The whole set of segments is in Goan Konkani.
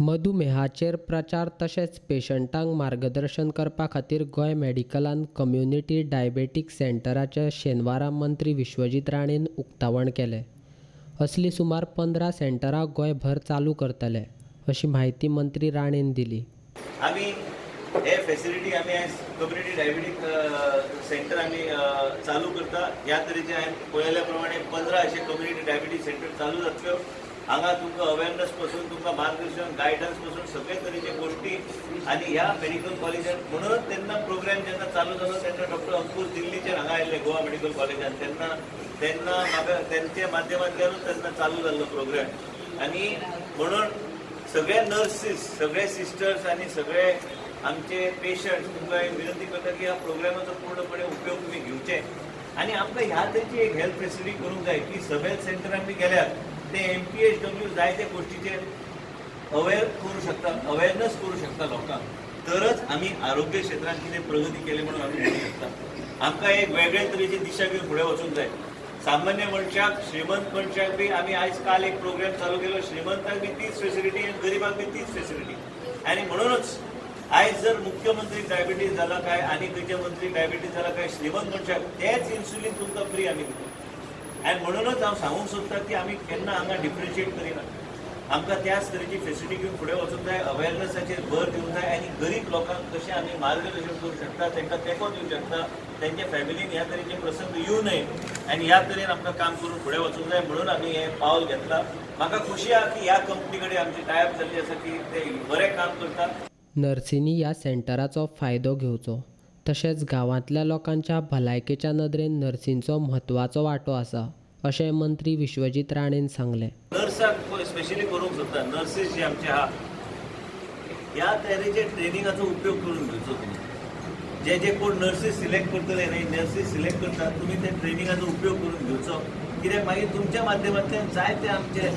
मधुमेहाचेर प्रचार तशेंच पेशंटांक मार्गदर्शन करपा खातीर गोंय मेडिकलान कम्युनिटी डायबेटीक सेंटराचें शेनवारा मंत्री विश्वजीत राणेन उक्तावण केलें. असली सुमार 15 सेंटरां गोंयभर चालू करतले अशी म्हायती मंत्री राणेन दिली. आमी हे फेसिलिटी आमी आयज कम्युनिटी डायबेटीक सेंटर आमी चालू करता. ह्या तरेचे हांवें पळयल्या प्रमाणे 15 अशे कम्युनिटी डायबेटीक सेंटर चालू जातल्यो. हांगा तुमकां अवेरनस पासून तुमकां मार्गदर्शन गायडन्स पासून सगळे तरेचे गोश्टी आनी ह्या मेडिकल कॉलेजान म्हणून तेन्ना प्रोग्राम जेन्ना चालू जालो तेन्ना डॉक्टर अंकूश दिल्लीच्यान हांगा आयिल्ले गोवा मेडिकल कॉलेजान, तेन्ना तेन्ना म्हाका तेंच्या माध्यमांतल्यानूच तेन्ना चालू जाल्लो प्रोग्राम. आनी म्हणून सगळे नर्सीस, सगळे सिस्टर्स आनी सगळे आमचे पेशंट्स तुमकां विनंती करता की ह्या प्रोग्रामाचो पूर्णपणे उपयोग तुमी घेवचे आनी आमकां ह्या तरेची एक हेल्थ फेसिलिटी करूंक जाय की सब हेल्थ सेंटरान बी गेल्यार ते MPHW जायते गोश्टीचेर अवेर करूं शकता, अवेरनस करूं शकता लोकांक, तरच आमी आरोग्य क्षेत्रांत कितें प्रगती केली म्हणून आमी म्हणूं शकता. आमकां एक वेगळे तरेची दिशा घेवन फुडें वचूंक जाय. सामान्य मनशाक, श्रीमंत मनशाक बी आमी आयज काल एक प्रोग्राम चालू केलो, श्रीमंताक बी तीच फेसिलिटी आनी गरिबाक बी तीच फेसिलिटी. आनी म्हणूनच आयज जर मुख्यमंत्री डायबिटीज जाला काय आनी खंयच्या मंत्री डायबिटीज जाला काय श्रीमंत मनशाक तेच इन्सुलीन तुमकां फ्री आमी दिता. आनी म्हणूनच हांव सांगूंक सोदता की आमी केन्ना हांगा डिफरन्शिएट करिना. आमकां त्याच तरेची फेसिलिटी घेवन फुडें वचूंक जाय, अवेरनसाचेर भर दिवंक जाय आनी गरीब लोकांक कशें आमी मार्गदर्शन करूंक शकता, तांकां तेंको दिवंक शकता, तेंच्या फॅमिलीन ह्या तरेचे प्रसंग येवं नये आनी ह्या तरेन आमकां काम करून फुडें वचूंक जाय. म्हणून आमी हें पावल घेतलां. म्हाका खुशी आहा की ह्या कंपनी कडेन आमची टायप जाल्ली आसा की ते बरें काम करतात. नर्सींनी ह्या सेंटराचो फायदो घेवचो तशेंच गांवांतल्या लोकांच्या भलायकेच्या नदरेन नर्सींचो म्हत्वाचो वांटो आसा अशें मंत्री विश्वजीत राणेन सांगलें. नर्साक स्पेशली करूंक सोदता, नर्सीस जे आमचे आहा ह्या तरेच्या ट्रेनिंगाचो उपयोग करून घेवचो. तुमी जे जे कोण नर्सीस सिलेक्ट करतले न्ही, नर्सीस सिलेक्ट करतात तुमी त्या ट्रेनिंगाचो उपयोग करून घेवचो, कित्याक मागीर तुमच्या माध्यमांतल्यान जायते आमचे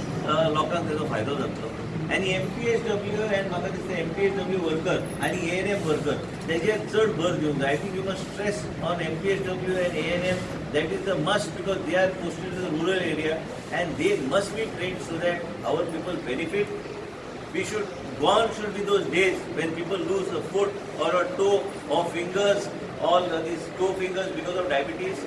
लोकांक तेजो फायदो जातलो. आनी MPHW आनी म्हाका दिसता MPHW worker आनी ANM worker तेजेर चड भर दिवंक जाय. I think you must stress on MPHW and ANM, that is the must because they are posted to the rural area and they must be trained so that our people benefit. We should, gone should be those days when people lose a foot or a toe or fingers, all these toe fingers because of diabetes.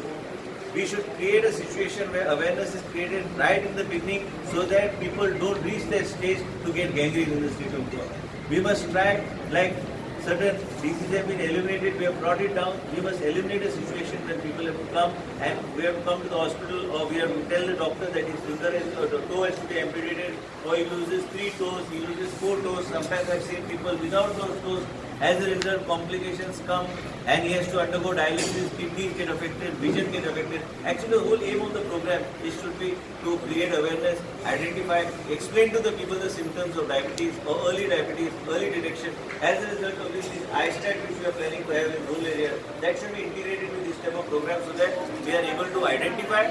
We should create a situation where awareness is created right in the beginning so that people don't reach that stage to get gangrene in the state of Goa. We must try, like certain diseases have been eliminated, we have brought it down. We must eliminate a situation when people have to come and we have to come to the hospital or we have to tell the doctor that his finger is, or the toe has to be amputated, or he loses 3 toes, he loses 4 toes. Sometimes I've seen people without those toes. As a result, complications come and he has to undergo dialysis, kidneys get affected, vision get affected. Actually, the whole aim of the program is should be to create awareness, identify, explain to the people the symptoms of diabetes or early diabetes, early detection. As a result of this, this iStat which we are planning to have in rural area, that should be integrated with this type of program so that we are able to identify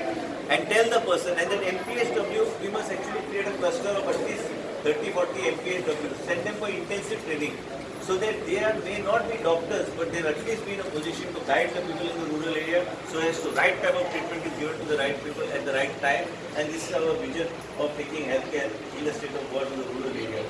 and tell the person. And then MPHW, we must actually create a cluster of at least 30-40 MPHW, send them for intensive training, so that they are, may not be doctors, but they will at least be in a position to guide the people in the rural area so as to right type of treatment is given to the right people at the right time. And this is our vision of taking healthcare in the state of Goa to the rural area.